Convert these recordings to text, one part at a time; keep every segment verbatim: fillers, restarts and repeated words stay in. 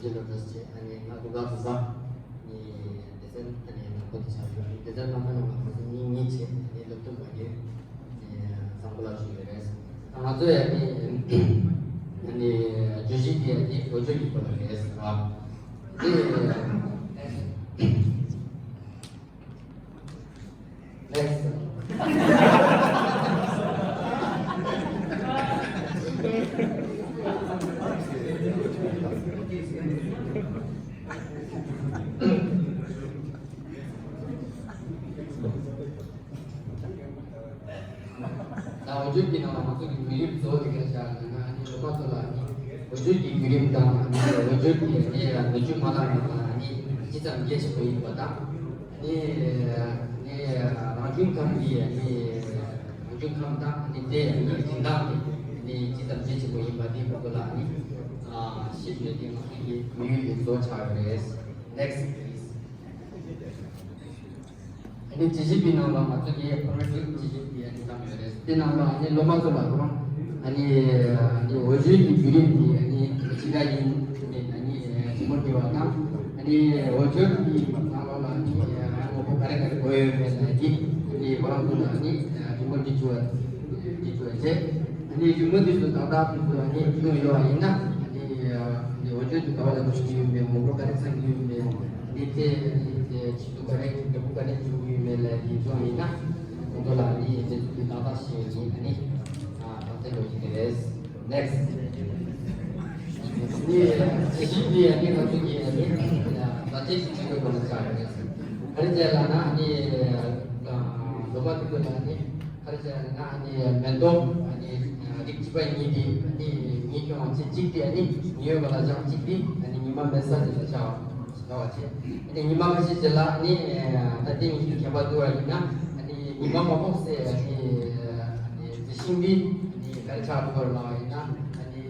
ཇི་ལོ་ཏོག་ཙམ་ཨ་ནི་ང་དུ་ག་དུ་ས་ནི་སྡེ་ཚན་ཨ་ནི་ནང་ཁོ་དུ་ཆ་ཡོད། སྡེ་ཚན་ནང་ཁོ་ནང་ལ་ཁོ་ཚོ་གཉིས་གཉིས་བྱས་ཨ་ནི་སློབ་སྟོན་པ་ཡོད། ཨ་ནི་བཟང་པོ་ལ་ཞུ་ཡོད་རེད། ང་ཚོ་ཡ་ནི་ཨ་ནི་བརྗོད་གཞི་དེ་ཨ་ནི་འོས་སྦྱོར་གྱི་སྐོར་ལ་རེད་ཟེར་བ། དེ། Next. ད་འོས་སྦྱོར་གྱི་ནང་ལ་ང་ཚོ་གི་དམིགས་ཡུལ་གཙོ་བོ་དེ་ག་རེ་བཞག་ཟེར་ན་ཨ་ནི་སློབ་མ་ཚོ་ལ་ཨ་ནི་འོས་སྦྱོར་གྱི་བརྒྱུད་རིམ་དང་ཨ་ནི་འོས་སྦྱོར་གྱི་ཨ་ནི་ལོ་རྒྱུས་མ་ལག་ནང་ལ་ཨ་ནི་ཅི་ཙམ་གལ་ཆེན་པོ་ཡིན་པ་དང་། ནི་ནི་རང་བྱུང་ཁམས་ཀྱི་ནི་རང་བྱུང་ཁམས་དང་ནི་དེ་ནི་འཛིན་སྟངས་ནི་ནི་ཇི་ཙམ་གལ་ཆེན་པོ་ཡིན་པ་དེ་ཕྲུ་གུ་ལ་ནི་ཤེས་ནས་དེ་ང་ཚོ་གི་དམིགས་ཡུལ་དེ་གཙོ་ཆགས་ཡོད་རེད། Next please. ནི་བརྗོད་གཞི་དེའི་ནང་ལ་ང་ཚོ་གི་ཕ་མ་ཚོའི་བརྗོད་གཞི་དེ་ནི་བཏང་ཡོད་རེད། དེ་ནང་ལ་ནི་སློབ་མ་ཚོ་ལ་ཁོ་རང་ཨ་ནི་ཨ་ནི་འོས་སྦྱོར་གྱི་བརྒྱུད་རིམ་དེ་ཨ་ནི་ཇི་འདྲ་ཡིན་ཨ་ནི་ཇི་མོ་འབྲི་བ་དང་ཨ་ནི་འོས་སྦྱོར་གྱི་ནང་ལོགས་ལ་ཨ་ནི་དངོས་པོ་ག་རེ་ག་རེ་དགོས་ཡོད་མེད་ལ་ཡི་ཨ་ནི་ཁོ་རང་ཚོ་ལ་ཨ་ནི་ཇི་མོ་འབྲི་བཅུག་པ་འབྲི་བཅུག་པ་བྱས། ཨ་ནི་རྒྱུ་མ་འདི་ཚོ་ཏག་ཏག་འདི་ཚོ་ཨ་ནི་བྱུང་ཡོད་པ་ཡིན་ན་ཨ་ནི་ཨ་ནི་འོས་སྦྱོར་དེ་ག་བ་ལ་འགྲོ་གི་ཡོད་མེད་དངོས་པོ་ག་རེ་ཚང་གི་ཡོད་མེད་ཨ་ནི་དེ་ཨ་ནི་དེ་ཆེད་དུ་ག་རེ་འབྲས་བུ་ག་རེ་འབྱུང་གི་ཡོད་མེད་ལ་ཡི་བྱུང་ཡིན་ན་ཁོང་ཚོ་ལ་ཨ་ནི་དེ་ཚོ་དེ་ཏག་ཏག་ཤེས་ཡོད་ཡིན། ཨ་ནི་ཨ་ད་དེ་འགྲོ་གི་རེད། Next. ནི་ཅི་ཞིག་ནི་ཨ་ནི་ང་ཚོ་གི་ཨ་ནི་ད་ཅི་ཞིག་བྱེད་དགོས་པ་ལ་ཆགས་རེད། ག་རེ་བྱས་ལ་ན་ཨ་ནི་ཨ་ལོ་མ་དེ་ཚོ་ལ་ཨ་ནི། ཁ་རེ་བྱས་ན་ཨ་ནི་མེ་ཏོག་ཨ་ནི་རིགས་གཅིག་པ་གཉིས་དེ་ཨ་ནི་གཉིས་ཁྱོད་ང་ཚོས་གཅིག་དེ་ཨ་ནི་ཉི་འོད་པ་ལ་སྦྱང་གཅིག་དེ་ཨ་ནི་ཉི་མ་མེ་བཟའ་དེ་ལ་བྱ་བ་བྱ་བ་བྱས། ཨ་ནི་ཉི་མ་ཁ་ཤས་ཅིག་ལ་ཨ་ནི་ད་ལྟའི་ཉིན་གྱི་ཁྱད་པར་འདུག་པ་ཡིན་ན་ཨ་ནི་ཉི་མ་མ་ཕོག་སའི་ཨ་ནི་ཨ་ནི་རྩི་ཤིང་དེ་ཨ་ནི་ག་རེ་ཆགས་འདུག་པ་ལ་ཡིན་ན་ཨ་ནི་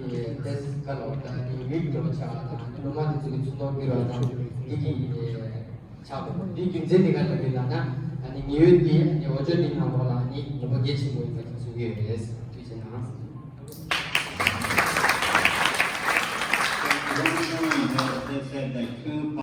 ཏེས་ཁ་ལོ་ད་ཨ་ནི་མིག་འགྲོ་ཆགས་དང་ཨ་ནི་ལོ་མ་དེ་ཚོ་གི་ཚོན་མདོག་འགྱུར་བ་དང་འདི་གི་ཆགས་པ་འདིའི་རྒྱུ་མཚན་དེ་ག་རེ་རེད་ལབ་ན་ཨ་ནི་ཉི་འོད་དེ་ཨ་ནི་འོས་སྦྱོར་དེའི་ནང་ལོགས་ལ་ཨ་ནི་ནུས་པ་གལ་ཆེན་པོ་ཡིན་པ་ཞིག་གསུང་གི་ཡོད་རེད། ཐུགས་རྗེ་གནང་།